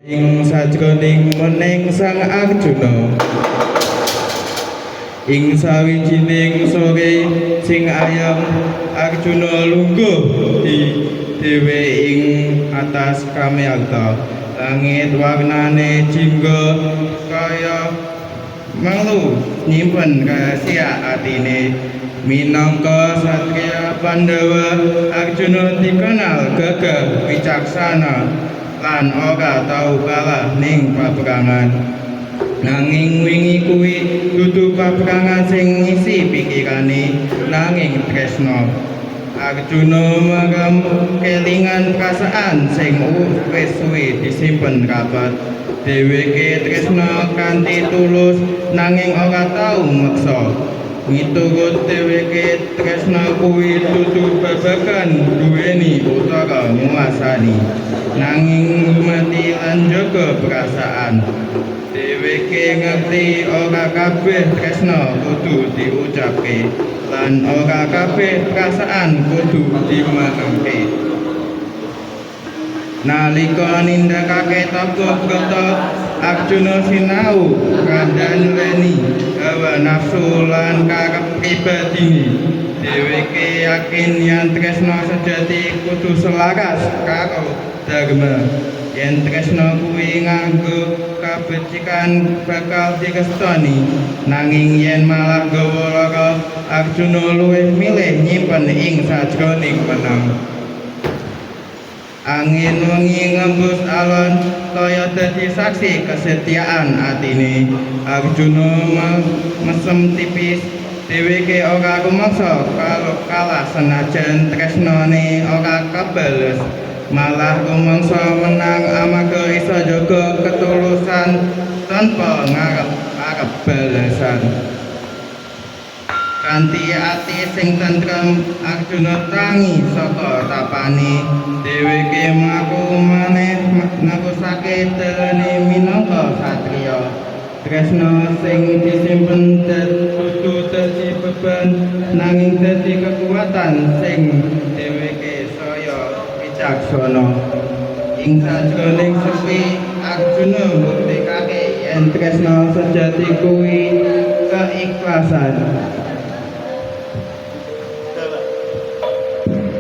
Ing sajroning meneng sang Arjuna. Ing sawijining sore sing ayem, Arjuna lungguh di dhewe ing atas kamerta. Langit warnane jingga kaya melu nyimpen rahasia atine. Minangka satriya Pandhawa, Arjuna dikenal gagah wicaksana lan ora tau kalah ning paperangan. Nanging wingi kuwi dudu paperangan sing ngisi pikirane, nanging tresna. Arjuna merem kelingan perasaan sing wis suwe disimpen rapat. Dheweke tresna kanthi tulus, nanging ora tau meksa. Miturut dheweke, tresna kuwi dudu babagan duweni utawa nguasani, nanging ngurmati lan njaga perasaan. Dheweke ngerti ora kabeh tresna kudu diucapke lan ora kabeh perasaan kudu dimenengke. Nalika nindakake tapa brata, Arjuna sinau ngandani hawa nafsu lan karep pribadine. Dheweke yakin yen tresna sejati kudu selaras karo dharma. Yen tresna kuwi nganggo kabecikan, bakal direstoni. Nanging yen malah gawa lara, Arjuna luwih milih nyimpen ing sajroning meneng. Angin wengi ngembus alon kaya dadi saksi kesetiaan atine. Arjuna mesem tipis. Dheweke ora rumangsa kalah senajan tresnane ora kabales. Malah rumangsa menang amarga iso njaga ketulusan tanpa ngarep-arep balasan. Kanthi ati sing tentrem, Arjuna tangi saka tapane. Dheweke mlaku maneh nerusake dalane minangka satriya. Tresna sing disimpen dudu dadi beban, nanging dadi kekuatan sing dheweke saya wicaksana. Ing sajroning sepi, Arjuna mbuktekake yen tresna sejati kuwi keikhlasan.